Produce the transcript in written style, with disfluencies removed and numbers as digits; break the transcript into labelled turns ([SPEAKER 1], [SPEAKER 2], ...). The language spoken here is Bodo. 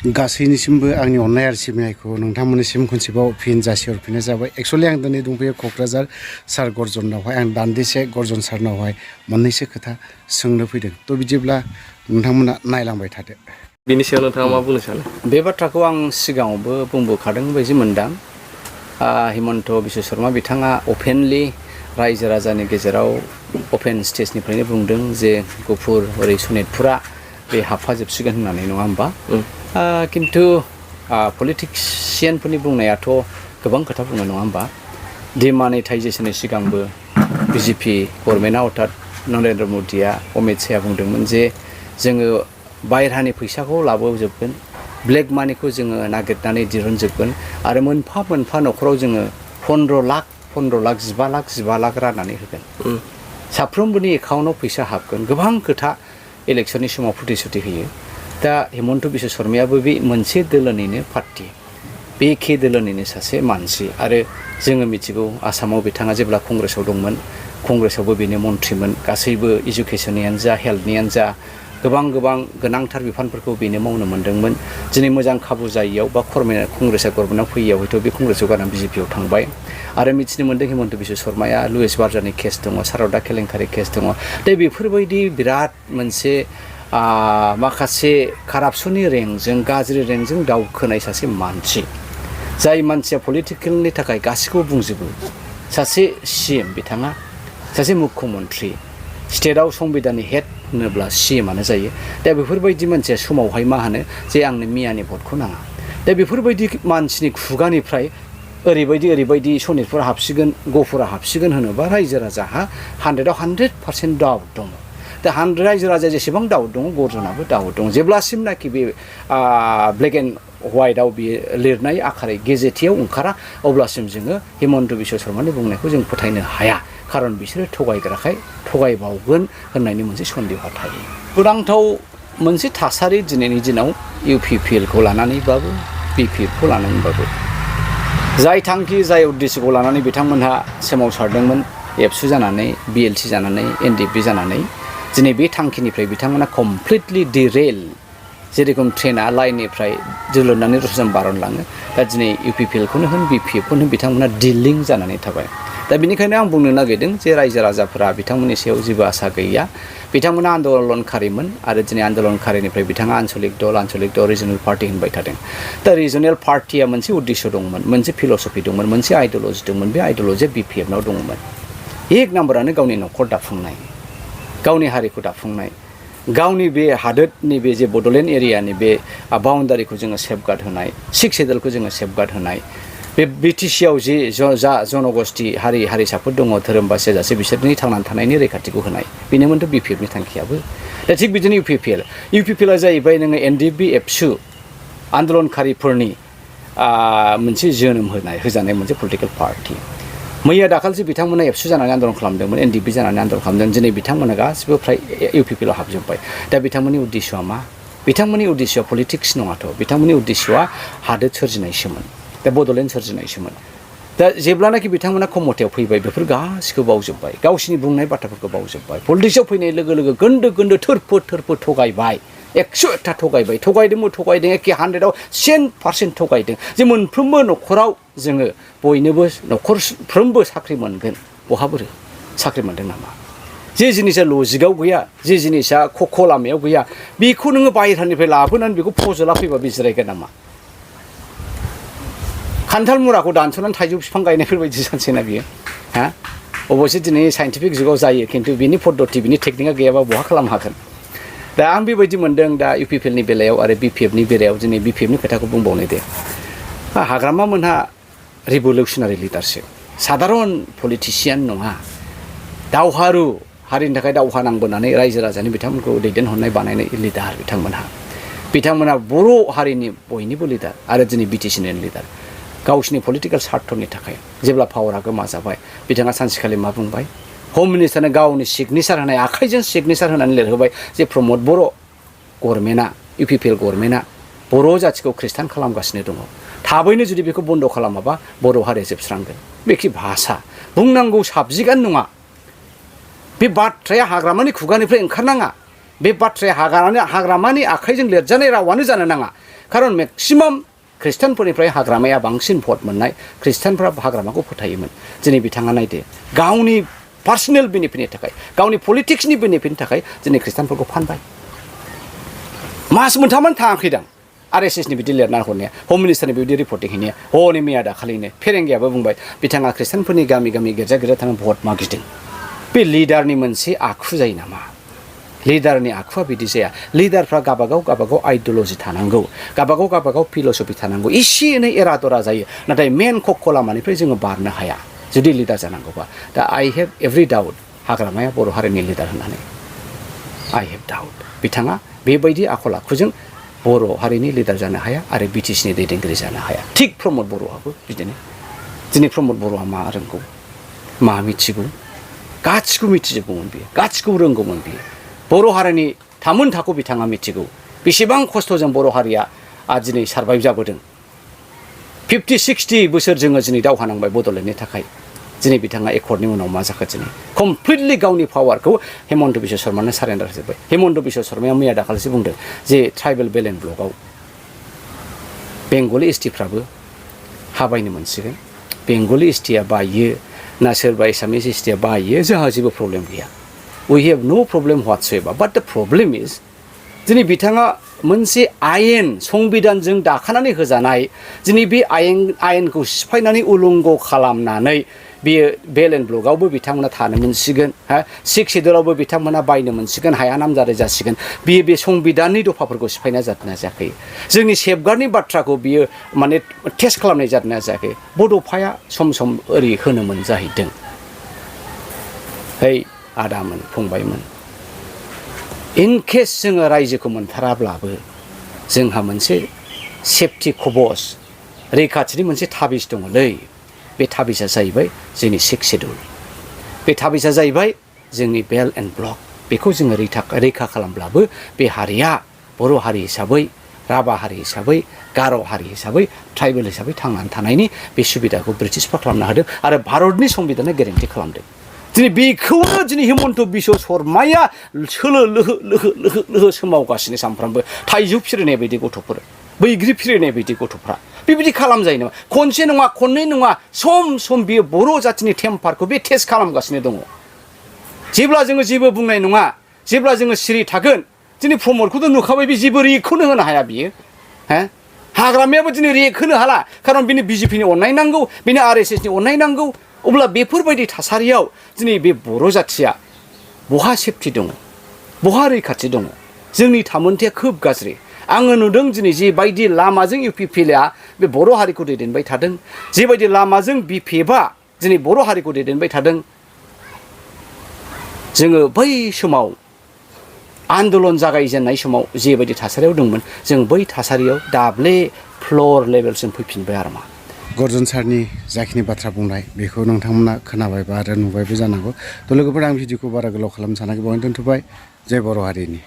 [SPEAKER 1] गासैनिसिमबो आंनि अननाय आरो सिबिनायखौ नोंथांमोननिसिम खनसेबाव फिन जासिहरफिननाय जाबाय। एक्चुअली आं दिनै दंफैयो क'क्राझार सार गर्जननावहाय। आं दान्दिसे गर्जन सारनावहाय मोननैसो खोथा सोंनो फैदों। थ' बिदिब्ला नोंथांमोना नायलांबाय थादो।
[SPEAKER 2] बिनि सायाव नोंथाङा मा बुंनो सानो?
[SPEAKER 3] बे बाथ्राखौ आं सिगाङावबो बुंबोखादों बायदि मोनदां। हिमन्त बिश्व शर्मा बिथाङा अपेनलि रायजो राजानि गेजेराव अपेन स्टेजनिफ्रायनो बुंदों जे गुफुर ओरै सनितपुरा बे हाबफाजोबसिगोन होननानै, नङा होमबा? खिन्थु पलिटिशियानफोरनि बुंनायाथ' गोबां खोथा बुङो, नङा होमबा? डिमानिटाइजेसननि सिगांबो बिजेपि गभर्नमेन्टआ अर्थात नरेन्द्र मदिया अमित शाहआ बुंदोंमोन जे जोङो बायह्रानि फैसाखौ लाबोजोबगोन, ब्लेक मानिखौ जोङो नागिरनानै दिहुनजोबगोन आरो मोनफा मोनफा न'खराव जोङो 15 लाख 15 लाख राननानै होगोन। साफ्रोमबोनि एकाउन्टआव फैसा हाबगोन। गोबां खोथा इलेक्सननि समाव प्रतिश्रुति होयो। दा हिमन्त बिश्व शर्मायाबो बे मोनसे दोलोनिनो पार्टी, बे एखे दोलोनिनो सासे मानसि। आरो जोङो मिथिगौ आसामाव बिथाङा जेब्ला कंग्रेसाव दंमोन, कंग्रेसावबो बेनो मन्थ्रिमोन। गासैबो इडुकेसननियानो जा, हेल्थनियानो जा, गोबां गोनांथार बिफानफोरखौ बेनो मावनो मोन्दोंमोन। दिनै मोजां खाबु जायैयाव बा कंग्रेसा गभर्नमेन्टआव फैयैयाव हयथ' बे कंग्रेसआव गारनानै बिजेपिआव थांबाय। आरो मिथिनो मोन्दों हिमन्त बिश्व शर्माया लुइस केस दङ, सारदा केलेंकारि केस दङ। दा बेफोरबायदि बिराद मोनसे माखासे कारापसननि रेंकजों, गाज्रि रेंकजों दावखोनाय सासे मानसि, जाय मानसिया पलिटिकेलनि थाखाय गासैखौबो बुंजोबो। सासे CM बिथाङा, सासे मुख्यमन्त्रि, स्टेटआव संबिधाननि हेड होनोब्ला CMआनो जायो। दा बेफोरबायदि मानसिया समावहाय मा होनो जे आंनो मियानि भटखौ नाङा। दा बेफोरबायदि मानसिनि खुगानिफ्राय ओरैबायदि सनितपुरा हाबसिगोन, गहपुरा हाबसिगोन होनोबा रायजो राजाहा 100आव 100% डाउट दङ। दा रायजो राजा जेसेबां डाउट दङ, गर्जनाबो डाउट दङ। जेब्लासिमनाखि बे ब्लेक एन्ड व्हाइटआव बियो लिरनाय आखारै गेजेथियाव ओंखारा, अब्लासिम जोङो हिमन्त बिश्व शर्मानि बुंनायखौ जों फोथायनो हाया। खारन बिसोरो थगायग्राखाय थगायबावगोन होननायनि मोनसे सन्देहा थायो। दुखुनांथाव मोनसे थासारि दिनैनि दिनाव UPPLखौ लानानैबाबो BPFखौ लानानैबाबो। जाय थांखि, जाय उद्देश्यखौ लानानै बिथांमोनहा सोमावसारदोंमोन, एबसु जानानै, BLC जानानै, NDP जानानै, दिनै बे थांखिनिफ्राय बिथांमोना कमप्लिटलि डिरेल, जेरेखम ट्रेना लाइननिफ्राय जोलोरनानै दस्राजों बारनलाङो। दा दिनै UPPLखौनो होन, BPFखौनो बिथांमोना डिलिं जानानै थाबाय। दा बेनिखायनो आं बुंनो नागिरदों जे रायजो राजाफोरा बिथांमोननि सायाव जेबो आसा गैया। बिथांमोना आन्दलनखारिमोन आरो दिनै आन्दलनखारिनिफ्राय बिथाङा आन्सलिक दल रिजनेल पार्टी होनबाय थादों। दा रिजनेल पार्टीया मोनसे उद्देश्य दंमोन, मोनसे फिलसफि दंमोन, मोनसे आइडिअलजि दंमोन। बे आइडिअलजिया BPFनाव दंमोन। एक नाम्बारानो गावनि न'खर दाफुंनाय, गावनि हारिखौ दाफुंनाय, गावनि बे हादोरनि बे जे बड'लेण्ड एरियानि बे बाउन्डारिखौ जोङो सेफगार्ड होनाय, 6 सेडुलखौ जोङो सेफगार्ड होनाय, बे BTCआव जे जा जनगोष्ठी हारि हारिसाफोर दङ, धोरोम बासिया जासे, बिसोरनि थांनानै थानायनि रैखाथिखौ होनाय, बेनोमोनथ' BPFनि थांखियाबो। दा थिग बिदिनो UPPLआ जाहैबाय नोङो NDP एबसु आन्दलनखारिफोरनि मोनसे जोनोम होजानाय मोनसे पलिटिकेल पार्टी। मैया दाखालिसो बिथांमोना एबसु जानानै आन्दलन खालामदोंमोन, NDP जानानै आन्दलन खालामदों। दिनै बिथांमोना गासिबो फ्राय UPPLआव हाबजोब्बाय। दा बिथांमोननि उद्देश्यआ मा? बिथांमोननि उद्देश्यआ पलिटिक्स नङाथ'। बिथांमोननि उद्देश्यआ हादोर सोरजिनायसोमोन, दा बड'लेण्ड सोरजिनायसोमोन। दा जेब्लानाखि बिथांमोना क्षमतायाव फैबाय, बेफोर गासिखौबो बावजोब्बाय, गावसिनि बुंनाय बाथ्राफोरखौ बावजोब्बाय। पलिटिक्सआव फैनाय लोगो लोगो गोन्दो थोरफो थगायबाय, 101था थगायदों एखे 100आव 100% थगायदों जे मोनफ्रोमबो न'खराव जोङो बयनोबो न'खरफ्रोमबो साख्रि मोनगोन। बहाबोरो साख्रि मोनदों नामा? जे जिनिसा लजिकआव गैया, जे जिनिसा ख' लामायाव गैया, बेखौ नोङो बाहेरानिफ्राय लाबोनानै बेखौ फज'ला फैबा बे जिरायगोन नामा? खान्थाल मुराखौ दानस'नानै थाइजौ बिफां गायनायफोरबायदि सानसेना बियो, हा? अबयसे दिनै साइन्टिफिक जुगाव जायो, खिन्थु बिनि पद्धति, बिनि टेकनिकआ गैयाबा बहा खालामनो हागोन? दा आं बेबायदि मोन्दों दा UPPLनि बेलायाव आरो BPFनि बेलायाव। दिनै BPFनि खोथाखौ बुंबावनो दे। हाग्रामा मोनहा रिभलिउसनारि लिडारशिप, साधारन पलिटिशियान नङा, दावहारु, हारिनि थाखाय दावहा नांबोनानै रायजो राजानि बिथांमोनखौ दैदेनहरनाय बानायनाय लिडार बिथांमोनहा बर' हारिनि बयनिबो लिडार आरो दिनै BTCनि लिडार। गावसिनि पलिटिकेल स्वार्थनि थाखाय जेब्ला पावारा गोमाजाबाय, बिथाङा सानसेखालि मा बुंबाय? हम मिनिस्टारनो गावनि सिगनेचार होनाय, आखाइजों सिगनेचार होनानै लिरहोबाय जे प्रमद बर' गभर्नमेन्टआ, UPPL गभर्नमेन्टआ बर' जाथिखौ खृष्टान खालामगासिनो दङ। थाबैनो जुदि बेखौ बन्द' खालामाबा बर' हारिया जोबस्रांगोन। बेखि भाषा बुंनांगौ साबजेक्टआनो नङा। बे बाथ्राया हाग्रामानि खुगानिफ्राय ओंखारनाङा। बे बाथ्राया हाग्रामानि आखाइजों लिरजानाय रावानो जानो नाङा खारन मेक्सिमाम ख्रिस्टानफोरनिफ्राय हाग्रामाया बांसिन भट मोननाय ख्रिस्टानफ्रा हाग्रामाखौ फोथायोमोन दिनै बिथाङा नायदो गावनि पार्सनेल बेनिफिटनि थाखाय गावनि पलिटिक्सनि बेनिफिटनि थाखाय दिनै ख्रिस्टानफोरखौ फानबाय मास मोनथामानो थाङाखैदां RSSनि बिदि लिरनानै हरनाया हम मिनिस्टारनि बिदि रिपर्टिं हैनाया हनै मैया दाखालिनो फेरेंगियाबो बुंबाय बिथाङा ख्रिस्टानफोरनि गामि गामि गिर्जा गिर्जा थांनानै भट मागिदों बे लिडारनि मोनसे आखु जायो नामा लिडारनि आखुआ बिदि जाया लिडारफ्रा गाबागाव आइडियल'जि थानांगौ गाबागाव फिल'सफि थानांगौ एसे एनै एरा दरा जायो नाथाय मेन कक्क' लामानिफ्राय जोङो बारनो हाया जुदि लिडार जानांगौबा दा आइ हेभ एभ्रि डाउट हाग्रामाया बर' हारिनि लिडार होननानै आइ हेभ डाउट बिथाङा बेबायदि आखल आखुजों बर' हारिनि लिडार जानो हाया आरो BTCनि दैदेनगिरि जानो हाया थिग प्रमद बर'आबो बिदिनो दिनै प्रमद बर'आ मा रोंगौ मा मिथिगौ गासिखौबो मिथिजोबगौमोन बियो गासिखौबो रोंगौमोन बियो बर' हारिनि थामोन थाखो बिथाङा मिथिगौ बेसेबां खस्थ'जों बर' हारिया दिनै सारभाइभ जाबोदों 50-60 बोसोर जोङो दिनै दावहा नांबाय बड'लेण्डनि थाखाय दिनै बिथाङा एकर्डनि उनाव मा जाखो दिनै कमप्लिटलि गावनि पावारखौ हेमन्त बिश्व शर्मानो सारेन्डार होजोब्बाय हेमन्त बिश्व शर्माया मैया दाखालिसो बुंदों जे ट्राइबेल बेलेन्स ब्लकआव बेंगलि एसटिफ्राबो हाबायनो मोनसिगोन बेंगलि एसटिया बायो ना सोरबा एसामिस एसटिया बायो जोंहा जेबो प्रब्लेम गैया we have no problem whatsoever but the problem is दिनै बिथाङा मोनसे आयेन संबिधानजों दाखानानै होजानाय दिनै बे आयेनखौ सिफायनानै उलंग खालामनानै बेयो बेलेन्स ब्लकआवबो बिथांमोना थानो मोनसिगोन 6 सिडुलावबो बिथांमोना बायनो मोनसिगोन हाया नामजारि जासिगोन बियो बे संबिधाननि दफाफोरखौ सिफायना जादोंना जायाखै जोंनि सेफगार्डनि बाथ्राखौ बियो माने टेस्ट खालामनाय जादोंना जायाखै बड'फाया सम सम ओरै होनोमोन जाहैदों है आदामोन फंबायमोन इन केस जोङो रायजोखौ मोनथाराब्लाबो जोंहा मोनसे सेफटि कबच रैखाथिनि मोनसे थाबिज दङलै बे थाबिजा जाहैबाय जोंनि 6 सिडुल बे थाबिजा जाहैबाय जोंनि बेल्ट एन्ड ब्लक बेखौ जोङो रैखा खालामब्लाबो बे हारिया बर' हारि हिसाबै राभा हारि हिसाबै गार' हारि हिसाबै ट्राइबेल हिसाबै थांनानै थानायनि बे सुबिदाखौ ब्रिटिशफ्रा खालामनो हादों आरो भारतनि संबिधाना गेरेन्टि खालामदों दिनै बेखौनो दिनै हेमन्त बिश्व शर्माया सोलो लोहो सोमावगासिनो सानफ्रामबो थाइजौ फिरिनाय बायदि गथ'फोर बैग्रि फिरिनाय बायदि गथ'फ्रा बेबायदि खालामजायो नामा खनसे नङा खननै नङा सम सम बियो बर' जाथिनि टेम्पारखौ बे टेस्ट खालामगासिनो दङ जेब्ला जोङो जेबो बुंनाय नङा जेब्ला जोङो सिरि थागोन दिनै प्रमदखौथ' नुखाबाय बे जेबो रिएक्टखौनो होनो हाया बियो हाग्रामायाबो दिनै रिएक्ट होनो हाला खारन बिनि BJPनि अननाय नांगौ बिनि RSSनि अननाय नांगौ अब्ला बेफोरबायदि थासारियाव दिनै बे बर' जाथिया बहा सेफटि दङ बहा रैखाथि दङ जोंनि थामोनथाया खोब गाज्रि आङो नुदों दिनै जेबायदि लामाजों UPPLA बे बर' हारिखौ दैदेनबाय थादों जेबायदि लामाजों BPFआ दिनै बर' हारिखौ दैदेनबाय थादों जोङो बै समाव आन्दलन जागायजेननाय समाव जेबायदि थासारियाव दंमोन जों बै थासारियाव दाब्ले फ्लर लेभेलसिम फैफिनबाय आरो मा
[SPEAKER 1] गर्जन सारनि जाखिनि बाथ्रा बुंनाय बेखौ नोंथांमोना खोनाबायबा आरो नुबायबो जानांगौ थ' लोगोफोर आं भिडिअखौ बारा गोलाव खालामनो सानाखै बावनो दोनथ'बाय जय बर' हारिनि